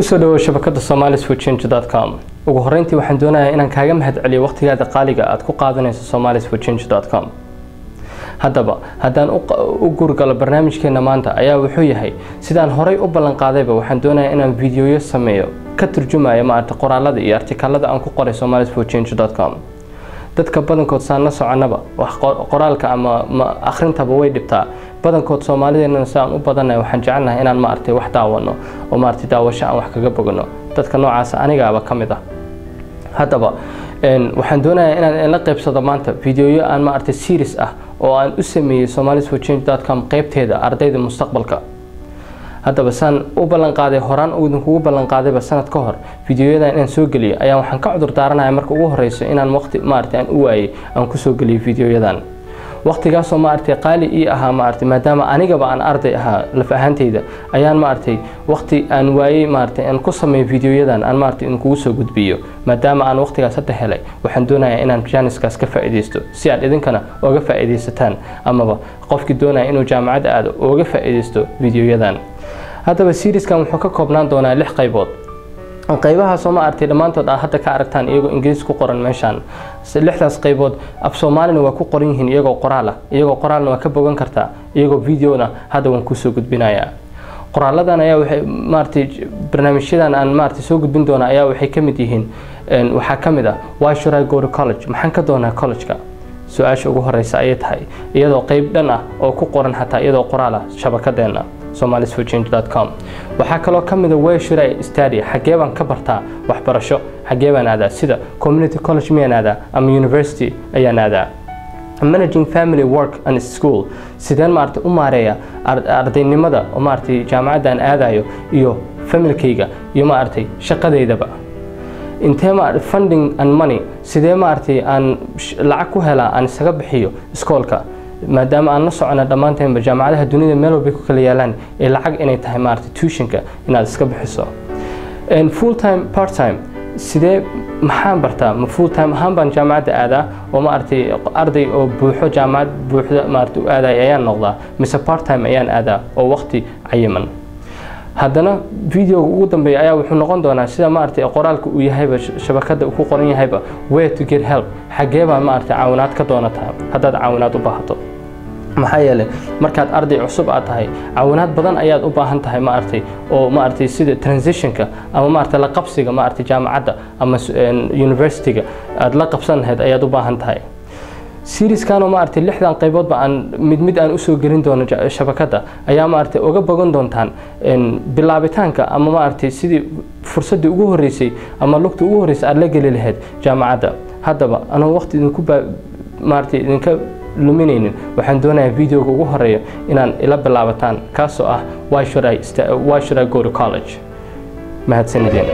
Kusoo dhawow shabakada somalisforchange.com. Ugu horeyntii, waxaan doonayaa inaan kaaga mahadceliyo waqtigaada qaaliga aad ku qaadanayso somalisforchange.com. Haddaba, haddaan u gurgalo barnaamijkeena maanta ayaa wuxuu yahay, sidaan horey u ballan qaadayba, waxaan doonayaa inaan videoyo sameeyo ka turjumaya maaragta qoraalada iyo artikalada aan ku qoray somalisforchange.com. Dadka badankood, saan la soconaba, wax qoraalka ama akhrintaba way dhibtaa badankood. Soomaalideenana si aan u badannahay, waxaan jecelnahay inaan maaragtay wax daawano oo maaragtay daawasho aan wax kaga bogano. Dadka noocaas anigaaba ka mid ah. Haddaba, waxaan doonayaa inaan la qaybsado maanta videoyo aan maaragtay series ah oo aan u sameeyey somalisforchange.com qeybteeda ardayda mustaqbalka. Haddaba, saan u ballan qaaday, horaan idinkugu ballan qaadayba sanad ka hor videoyadan inaan soo geliyo, ayaa waxaan ka cudur daaranaya marka ugu horeyso inaan waqti maaragtay aan u waayey aan kusoo geliyo videoyadan, waqtigaasoo maaragtay qaali ii ahaa, maaragtay maadaama anigaba aan arday ahaa laf ahaanteyda, ayaan maaragtay waqti aan waayey maaragtay aan ku sameeyo videoyadan aan maaragtay idinkugu soo gudbiyo. Maadaama aan waqtigaas hadda helay, waxaan doonayaa inaan jaaniskaas ka faa'iidaysto si aad idinkana oga faa'iidaysataan, amaba qofkii doonaya inuu jaamacad aado oga faa'iidaysto videoyadan. Haddaba, serieskan wuxuu ka koobnaan doonaa lix qaybood. Qaybahaasoo ma aragtay dhammaantood aad hadda ka aragtaan iyagoo Ingiriis ku qoran meeshaan. Lixdaas qaybood af Soomaalina waa ku qoran yihiin iyagoo qoraal ah, iyagoo qoraalna waa ka bogan kartaa, iyagoo videona hadda waan kusoo gudbinayaa. Qoraaladan ayaa waxay maaragtay barnaamijyadan aan maaragtay soo gudbin doona ayaa waxay ka mid yihiin, waxaa ka mid ah: "Why should I go to college?" Maxaan ka doonaa collegeka? Su-aasha ugu horeysa ayay tahay, iyadoo qeyb dhan ah oo ku qoran xataa iyadoo qoraal ah shabakadeena somalisforchange.com. Waxaa kaloo ka mid a: "Where should I study?" Xagee baan ka bartaa waxbarasho? Xagee baan aadaa? Sida community college miyaan aadaa ama university ayaan aadaa? "Managing family, work and school", sideen maaragtay u maareeya ardaynimada oo maaragtay jaamacadda aan aadayo iyo familkayga iyo maaragtay shaqadeydaba? Intee ma "Funding and money", sidee maaragtay aan lacag ku helaa aan isaga bixiyo iskoolka, maadaama aan la socona dhammaanteenba jaamacadaha dunida meel walbay ku kala yaalaan ee lacag inay tahay maaragtay tuitionka inaad iska bixiso? "Full time, part time", sidee, maxaan bartaa? Ma full time ahaan baan jaamacadda aadaa oo maaragtay arday oo buuxo jaamacad buuxda maaragtay u aadaya ayaan noqdaa, mise part time ayaan aadaa oo waqti cayiman? Haddana videoga ugu dambeeya ayaa wuxuu noqon doonaa, sida maaragtay qoraalka uu yahayba, shabakada uu ku qoran yahayba, "Where to get help", xagee baa maaragtay caawinaad ka doonataa haddaad caawinaad u baahato? Maxaa yeelay, markaad arday cusub aad tahay, caawinaad badan ayaad u baahan tahay maaragtay oo maaragtay sida transitionka ama maaragtay la qabsiga maaragtay jaamacadda ama universityga aad la qabsan lahayd ayaad u baahan tahay. Serieskan oo maaragtay lixdan qayboodba aan mid mid aan usoo gelin doono shabakadda ayaa maaragtay uga bogan doontaan bilaabitaanka ama maaragtay sidii fursaddii ugu horreysay ama lugta ugu horreysay aad la geli lahayd jaamacadda. Haddaba, anoo waqti idinku maaragtay idinka luminaynin, waxaan doonayaa videoga ugu horeeya inaan ila bilaabataan, kaasoo ah Why should I go to college?" Mahadsanideen.